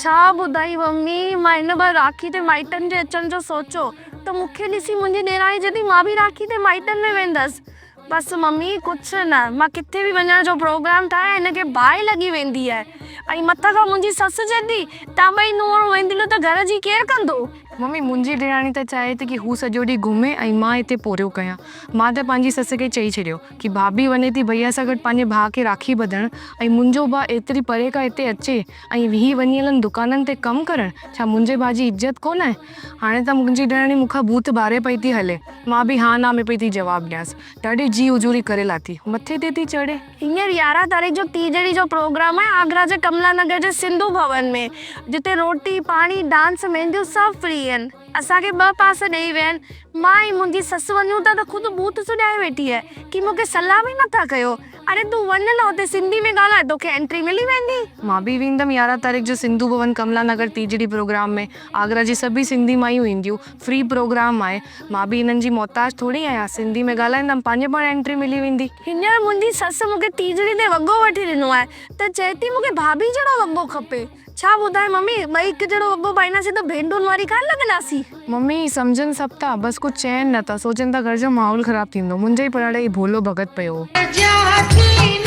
ڇا ٻڌائي ممي، مان هن بار راکي تي مائٽن جي اچڻ جو سوچيو ته مون کي ڏسي منهنجي ڏيراڻي چئي ٿي مان به راکي تي مائٽن ۾ ويندس. بس ممي ڪجهه نه، مان ڪٿي به وڃڻ جو پروگرام ٺاهيان هن کي باهه لڳي ويندي آهي ۽ مٿان کان منهنجي سس چئي ٿي توهان ٻئي نونهرون وينديون ته گهر جي ڪير ڪندو؟ ممي منهنجي ڏيراڻي ته چاهي ٿي ڪي هو سڄو ڏينهن گهمي ۽ مان هتي پورهيو ڪيان. مان ته پنهنجي سس کي چئي ڇڏيو ڪي ڀاڀي وڃي ٿي ڀئيا سان گڏ پنهنجي ڀاء کي راکي ٻڌڻ ۽ منهنجو ڀاء ايتري پري کان هتي اچي ۽ ويهي وڃي هلن دڪانن تي ڪم ڪرڻ، ڇا منهنجي ڀاء جي عزت ڪونه آهي؟ هاڻي ته منهنجي ڏيراڻي مون کان ٻوٿ ٻاري پئي ٿي هلي. مان به ها نا ۾ پئي ٿي جواب ڏيانس. ڏاڍي جي حضوري ڪري لاٿي. مٿي تي ٿي چڙهي. هينئر 11 تاريخ جو ٽيجڙي جو پروگرام آهي آگرا جي ڪملا نگر جي سنڌو ڀون ۾ جتي روٽي، پاڻي، ڊانس، مهنديون سڀ فري آهن. اسان کي ٻه پاس ڏيئي ويا آهن. مان ۽ منهنجي سس وڃون ٿا ته خود ٻوٿ سڄائي ويٺي آهي ڪي مون کي صلاح به نٿا ڪيو. اڙي تون وڃ نه اتي سنڌي ۾ ڳالهاء توکي انٽري ملي ويندي. مان به ويندم 11 تاريخ جو سنڌو ڀون ڪملا نگر ٽيجڙي پروگرام ۾ آگرا جي سڀئي سنڌي مايون اينديون فري پروگرام آهي مان به انهن جي محتاج ٿوري آهيان سنڌي ۾ ڳالهائيندم پنهنجي پاڻ انٽري ملي ويندي. هينئر منهنجي سس مون کي ٽيجڙي تي وڳو وٺي ڏنو آهي ته چئي ٿي مون کي ڀاڀي جهڙو وڳو کپي. ڇا ٻڌاء ممي ٻئي هڪ جهڙو وڳو پائينداسين ته ڀينڊن واري ڪانه لڳنداسين. ممي سمجهن سڀ ٿا بس ڪجهه چين نه ٿا سوچن ٿا گهر جو ماحول خراب ٿيندو منهنجي ئي پڙاڏي هي ڀولو ڀڳت پيو هو.